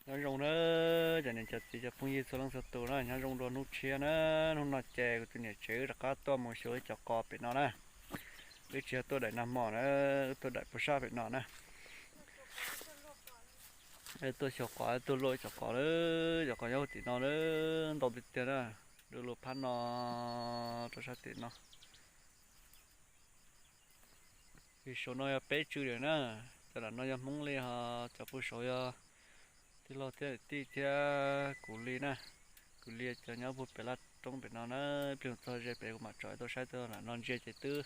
Nyob zoo na, cov niam cov txiv cov phooj ywg txhua leej txhua tus na, nyob zoo dua hnub tshiab na. Hnub no ces kuv tus niam tsev wb rov qab tuaj mus xyuas wb cov qos pem no na. Wb tsis yog tuaj daim nag hmo na, wb tuaj daim puag sab pem no na. Wb tuaj xyuas qos, wb tuaj luaj cov qos na, cov qos nyob tim no na, ntau tiag tiag na. Du lug phab no rau sab tim no. Vim saum no yog peb tswv lawm na, cov nram no yog Hmoob li, ho cov puag saud yog tij laug thiab niam tij thiab kuv li na. Kuv li cov nyob puag pem laj roob pem no na, ib pliag txog ze pem kuv mam tsom tuaj saib tuaj. Nram no ntsia ces twb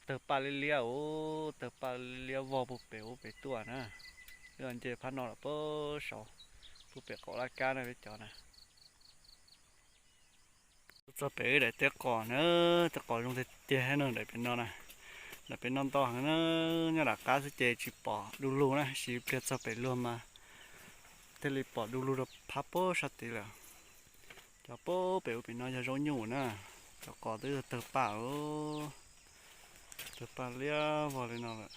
tawg paj liab liab, ub, tawg paj liab vog puag pem ub pem tuaj na. Wb los nce phab no los puag saud, puag pem qaum laj kab na peb cov na. Txog pem wb daim teb qos na, teb qos zoo tiag tiag no daim pem no na. Daim pem no ntau heev na, nyob nram qab xwb ces tsis pom du lug na, sis pliag txog pem luag mas thiaj li pom du lug rau phab puag sab tid lawm. Cov puag pem ub pem no yog zaub nyuj na, cov qos twb tawg paj, tawg paj liab vog li no lawm.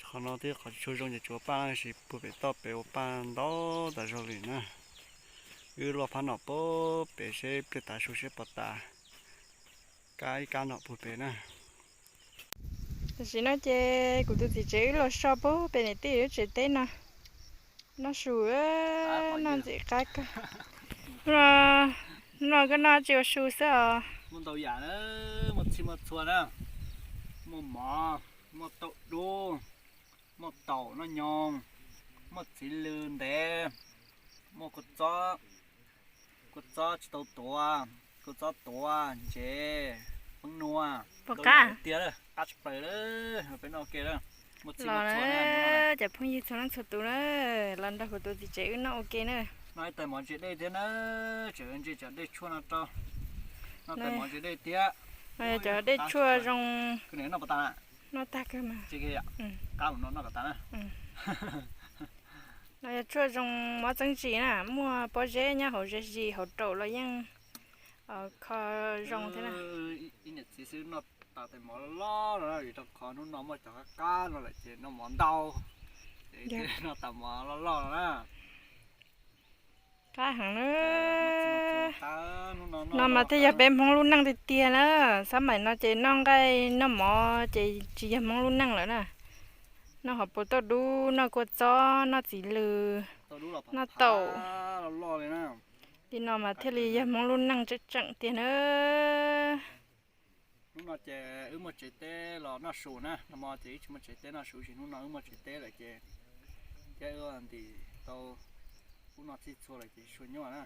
Qhov no twb qhov tsis tshua zoo ces tsis ua paj na, sis puag pem toj pem ua paj ntau tas zog li na. Wb luaj phab no puag pem seb pliag tav su seb puas tas kab ib kab no puag pem na. Tam sim no ces kuv tus txiv tsev wb los so puag pem niam tij lub tsev teb no noj su, noj ntxim qab kawg. Hnub no koj noj tsis ua su xwb os? Muaj ntau yam na, muaj txhij muaj txhua na, muaj mov, muaj taum dub, muaj taum noj nyoos, muaj txiv lws ntev, muaj kua txob, kua txob tsis tau tuav, kua txob tuav, ntsev, peeb nua, ntau yam tiag, qab tshaj plaws. Peb noj ua ke na, muaj txhij muaj txhua na. Cov phooj ywg txhua leej txhua tus na, los nrog kuv tus txiv tsev wb noj ua ke na. Noj ib tais mov ntse dej thiab na, tseem ntse cov dej tshuaj no rau. Noj tais mov ntse dej thiab. Cov dej tshuaj zoo. Noj tag kawg mas. Qab mus no noj kom tas na. No yog tshuaj zoo mob txeeb zis na, muaj pob zeb nyob hauv zes zis hauv raum los yeej kho zoo thiab na. Ib niam txiv xwb noj tas tais mov loj loj no vim rau qhov hnub no muaj cov qab qab no lawm ces noj mov ntau, ces thiaj noj tas mov loj loj no na. Qab heev na. No mas thiaj yog peb Hmoob lub neej tiag tiag na. Xab maim no ces noj nqaij noj mov ces tsis yog Hmoob lub neej lawm na. Noj hauv paus tauj dub, noj kua txob, noj txiv lws, noj taum. Li no mas thiaj li yog Hmoob lub neej tseem tseem tiag na. Hnub no ces wb muaj tsev teb los noj su na, nag hmo ces wb tsis muaj tsev teb noj su, ces hnub no wb muaj tsev teb lawm ces thiab wb ntim tau ub no txhij txhua lawm ces sua nyuaj na.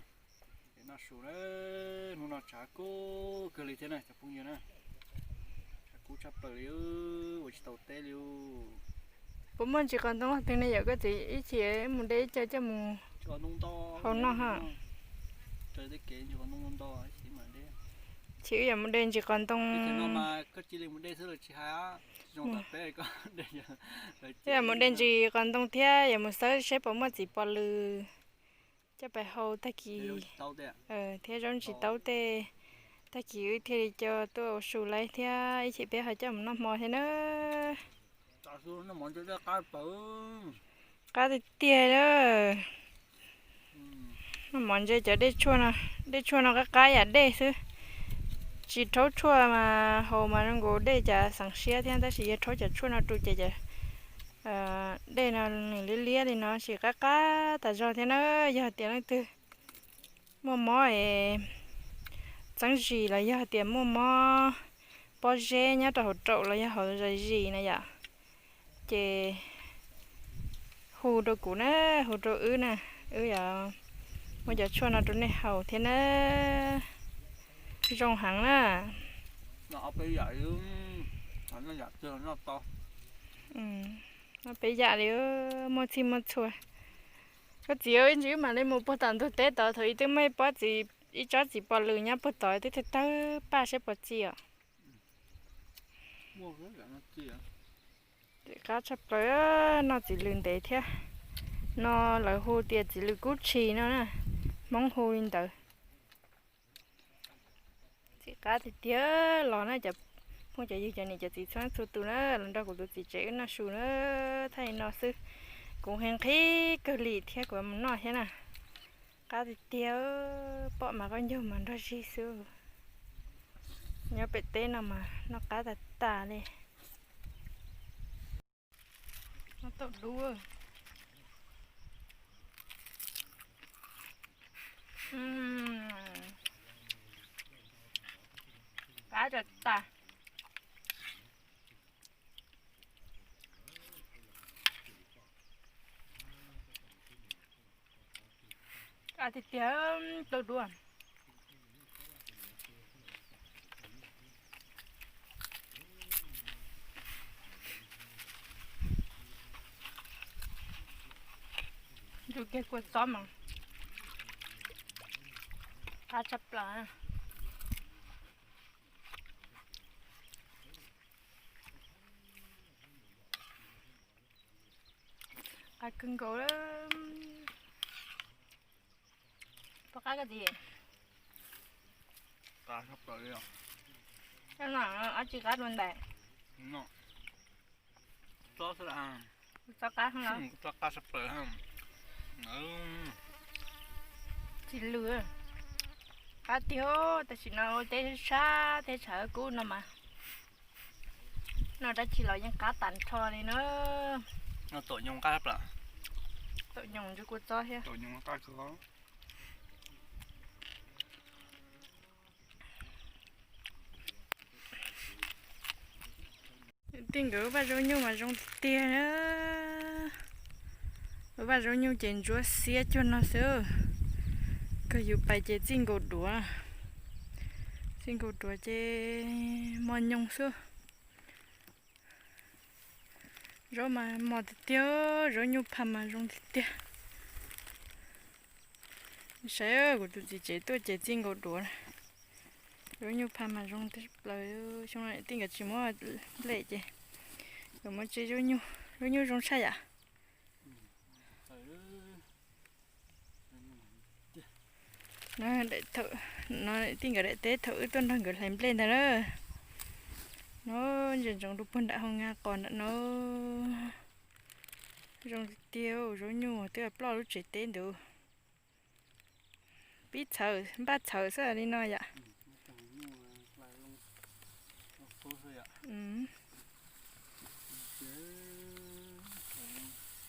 Ces noj su na, hnub no tshav kub kawg li thiab na cov phooj ywg na. Tshav kub tshaj plaws li, ua tsis tau teb li. Puas muaj ntsis qos ntoo twg ne yom koj txiv? Ib chim mus de ib co coj mus hau noj ha. Chim wb yuav mus de ntsis qos ntoo. Wb yuav mus de ntsis qos ntoo thiab yuav mus xawb seb puas muaj txiv pos lws coj pais hau tag kis thiab zaub ntsis taub tej. Tag kis wb thiaj li coj tuaj ua su laib thiab ib chim peb ho coj mus noj hmo thiab na. Qab tiag tiag. Noj mov ntse cov dej tshuaj no, dej tshuaj no qab qab yam dej xwb. Tsis rhaub tshuaj mas haus mas zoo nkaus dej cas xeev siab thiab, tab sis yog rhaub cov tshuaj no rau ces cov dej no nws liab liab li no tsis qab qab tas zog thiab na. Yog tias leej twg muaj mob es txeeb zis los yog hais tias muaj mob pob zeb nyob rau hauv raum los yog hauv zais zis na yom, ces hu rau kuv na, hu rau wb na, wb yuav muab cov tshuaj no rau nej haus thiab na. Zoo heev na. Peb yam li muaj txhij muaj txhua. Koj txiv, ib ntsis wb mam li mus puag tom ntug teb tod, thaum ub twb muaj ib pob txiv, ib tsob txiv pos lws nyob puag tod, twb tawg tawg paj seb puas txi os. Txiv qab tshaj plaws, noj txiv lws ntev thiab. No lawv hu tias txiv lws kub tshis no na, Hmoob hu li ntawd. Txiv qab tiag tiag los na cov Phooj cov ywg cov niam cov txiv txhua txhua tus na, los nrog kuv tus txiv tsev wb noj su na, thaij li no xwb. Kuv nqhis nqhis kawg li thiab kuv mus noj thiab na. Qab tiag tiag, pom mas qaub ncaug mas nrog zig xwb. Nyob pem teb no mas noj qab tas tas li. Noj tau dub. Qab tas tas. Qab tiag tiag, tau dub. Ntsuj kiag kua txob mas qab tshaj plaws. Qab kawg nkaus. Puas qab koj txiv? Qab tshaj plaws li os. Ob tsi qab dua ntais. Txob xwb, txob qab, txob qab tshaj plaws. Tsis lwj. Qab tiag, tam sim no ua teb sab teb tshav kub no mas. Noj dab tsi los yeej qab tag nrho li na. Noj taum nyoos qab tshaj plaws. Taum nyoos ntsuj kua txob thiab. Tij nkawd vaj zaub nyuj mas zoo tiag tiag na. Vaj zaub nyuj ces ntsuab xiab cuag no xwb. Kawg yus pais ces txij nkaus duav, txij nkaus duav ces mos nyoos xwb. Zaub mas mos tiag tiag, zaub nyuj pha mas zoo tiag tiag. Saib kuv tus txiv tsev tuaj ces txij nkaus duav. Zaub nyuj pha mas zoo tshaj plaws. Xyoo no tij nkawd tsis muab nplej ces nkawd muab tseb zaub nyuj, zaub nyuj zoo tshaj yam. Tij nkawd daim teb thaum wb tuaj nrog nkawd hlais nplej ntag na. No ntsia ntsoov rau puag nram hoo nga qos nram no. Zoo tiag tiag, zaub nyuj twb ploj lub tsev teb ntawd. Pib txhawv, npaj txhawv xwb li no yom.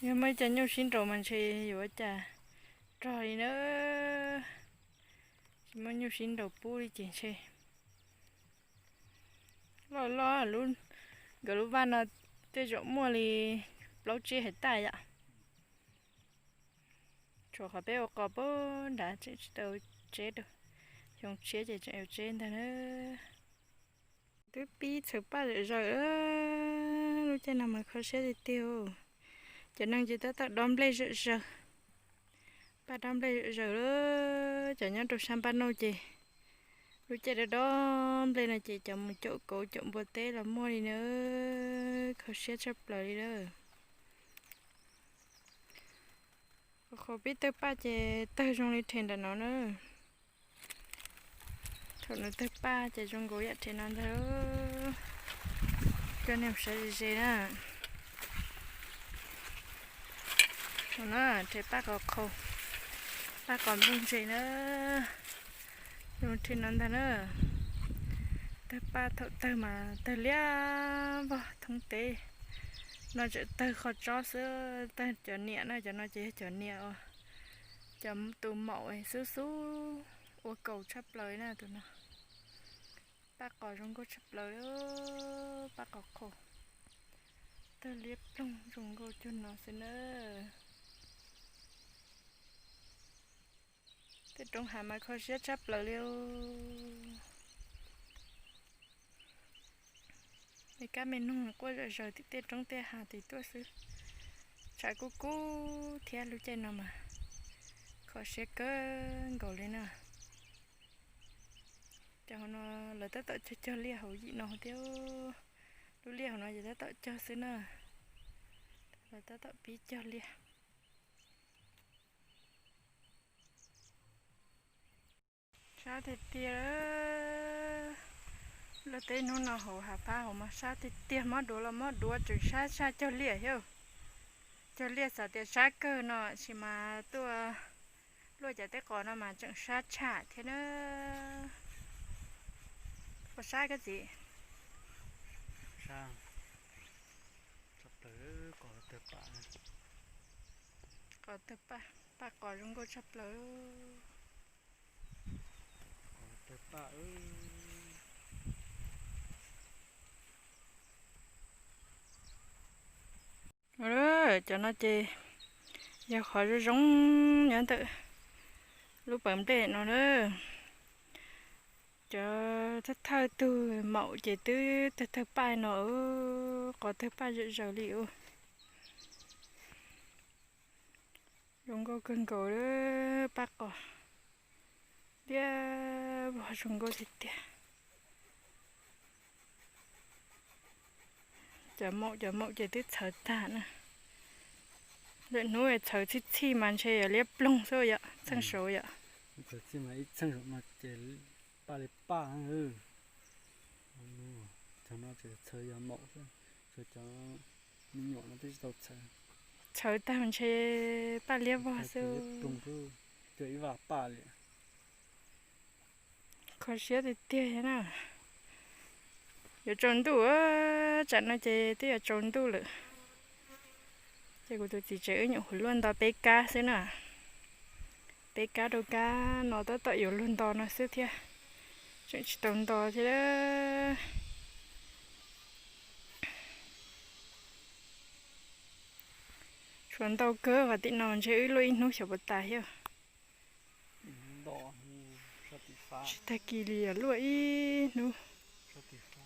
Yog muaj ib co nyuj sib nraus mas ntshe yuav cas rog li na. Tsis muaj nyuj sib nraus pub li ces ntshe loj loj. Nkawd lub vaj no tej zaum muaj li plaub tsiab hais taj yom. Tshuav qhov peb ua qos puag nrad tseem tsis tau tseb rau. Xyoo tshiab ces tseem yuav tseb ntag na. Twb pib txhawv paj zom zaws, lub caij no mas kho siab tiag tiag. Cov neeg ces tab tom dob nplej zom zaws. Paj dob nplej zom zaws, cov nyob rau sab npaj nauj ces lub caij dob dob nplej no ces cov mus caum kauv caum npua teb los muaj li na. Kho siab tshaj plaws li lawm. Qhov pib tawg paj ces tawg zoo li rhe nram no na. Thaum nws tawg paj ces zoo nkaus yam rhe no ntag. Coj nej mus saib ze ze na. No na, rhe paj qos qhaus, paj qos nplooj ntse na. Zoo rhe no ntag na. Tawg paj thaum tawg mas tawg liab vog thoob teb. No tseem tawg qhov tsob xwb, tawg cov niam na, cov no ces yog cov niam os. Cov tus maum xub xub ua kaus tshaj plaws na tus no. Paj qos zoo nkauj tshaj plaws, paj qos qhaus. Tawg liab ploog zoo nkauj cuag no xwb na. Tej roob hav mas kho siab tshaj plaws li. Me kab me noog quaj zom zaws tim tej roob tej hav tim tuaj xwb. Tshav kub kub thiab lub caij no mas kho siab kawg nkaus li na. Cov hauv no lawv tab tom cog cog liaj hauv yim no thiab. Lub liaj hauv no ces tab tom cog xwb na. Lawv tab tom pib cog liaj. Sab tiag tiag, Luaj teb hnub no hauv hav phab hauv mas sab tiag tiag, mob duav los mob duav, tseem sab tshaj cog liaj thiab. Cog liaj xav tias sab kawg no, tab sis mas tuaj luaj cov teb qos no mas tseem sab tshaj thiab na. Puas sab koj txiv? Qos tawg paj, paj qos zoo nkauj tshaj plaws. Cov no ces yog qhov zoo zoo nyob ntawm lub pas nplej no na. Cov thawj thawj tug maum ces twb tawg tawg paj no, qos tawg paj zom zaws li ua. Zoo nkauj kawg nkaus, paj qos liab vog zoo nkauj tiag tiag. Cov maum cov maum ces twb txhawv tag na. Lwm hnub txhawv txhij txhij mas ntshe yuav liab ploog xwb yom, txheej saud yom. Txhawv txhij mas ib txheej saud no ces paj li paj. Cov no tseem txhawv yog maum xwb, cov me nyuam no twb tsis tau txhawv. Txhawv tag ntshe paj liab vog xwb. Ploog xwb, cuag ib vam paj li. Kho siab tiag tiag na. Yuav tsaus ntuj, tsam no ces twb yuav tsaus ntuj lawm. Ces kuv tus txiv tsev wb nyuam qhuav luaj nto peb kab xwb na. Peb kab rau kab no tab tom yuav luag nto no xwb thiab. Tseem tsis tau nto thiab. Tshuav ntau kawg qhov tim no ntshe wb luaj ib hnub xyov puas tas thiab. Tsis tag kis li luaj ib hnub,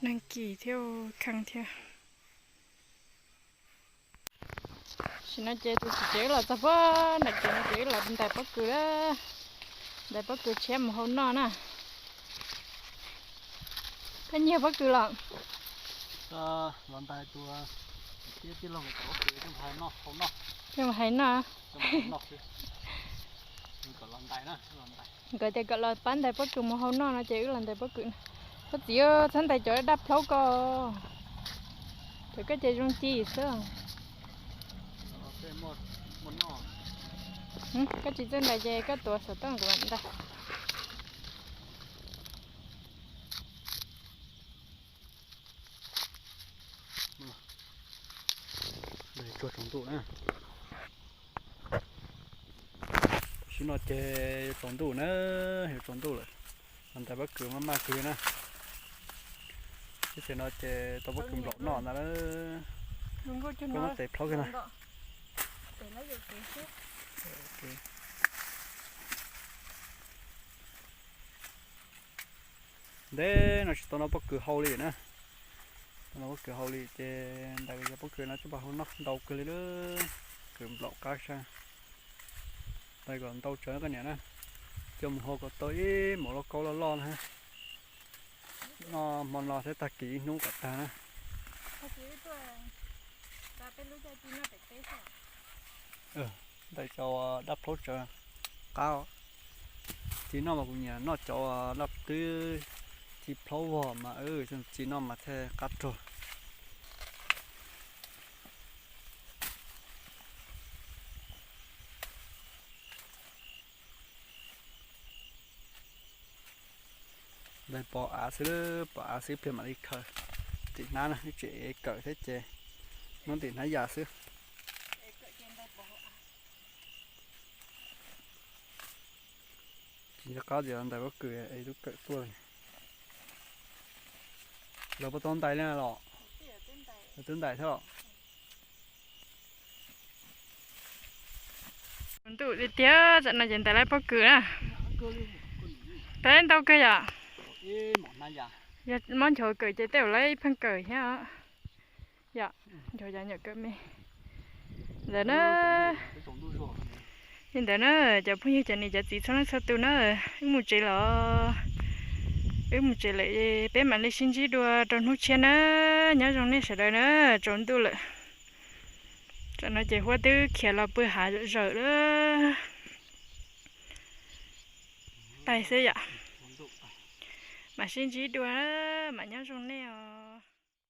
neeg kis thiab kheej thiab. Tam sim no ces tus txiv tsev wb los txog pob nram kev no ces wb los ntais pob kws lawm. Ntais pob kws tshiab mus hau noj na. Koj nyiag pob kws los? Los ntais tus tij laug cov pob kws coj mus hau noj. Coj mus hais noj. Nkawd tias kom los pab ntais pob kws mus hau noj no ces wb los ntais pob kws no. Koj txiv, txhob ntais cov daj plaub ko. Cov koj ces zoo ci xwb. Koj tsis txawj ntais ces koj tuav xov tooj kuv mam ntais. Tsuag tsaus ntuj na. Tam sim no ces yuav tsaus ntuj na, yuav tsaus ntuj lawm. Los ntais pob kws maj maj kawg li na. Tib teg no ces tau pob kws nplaum noj ntag na. Pob no tes plaub kawg na. Ntev no tsis tau noj pob kws hau li na. Tau noj pob kws hau li ces ntais yog pob kws no coj pab hau noj ntau kawg li lawm. Kws nplaum qab sab. Ntais kom ntau tsawv koj niam na. Coj mus hau kom tau ib maum lauj kaub loj loj na. Noj hmo no thiab tag kis ib hnub kom tag na. Ntais cov daj plaub tsawv qab. Txiv noj mas kuv nyiam noj cov daj twb ci plaub vog mas, txiv noj mas thiaj qab rog. Ntais pov av xwb, pov av xwb pliag mam li khaws. Tim hnab na, ib tsev kawm thiab ces nyob tim hnab yas xwb. Tsis nco qab tias ntais pob kws es tub kawm tuaj. Lawv puas tau ntais li los? Lawv twb ntais thiab los? Ntuj tiag tiag, tam no ces ntais lawm pob kws na. Ntais ntau kawg yom. Yog mob nchuav kawm ces tej zaum lawv ib pheej kawm thiab. Yom, nchuav cov nyuam kawm me. Ntawd na, li ntawd na, cov phooj ywg cov niam cov txiv txhua leej txhua tus na, wb mus tsev los, wb mus tsev lawm, peb mam li sib ntsib dua rau hnub tshiab na. Nyob zoo nej sawv daws na, tsaus ntuj lawm. Tam no ces huab twb khiav los pw hav zom zaws lawm. Pais xwb yom. Mam sib ntsib dua, mam nyob zoo nej os.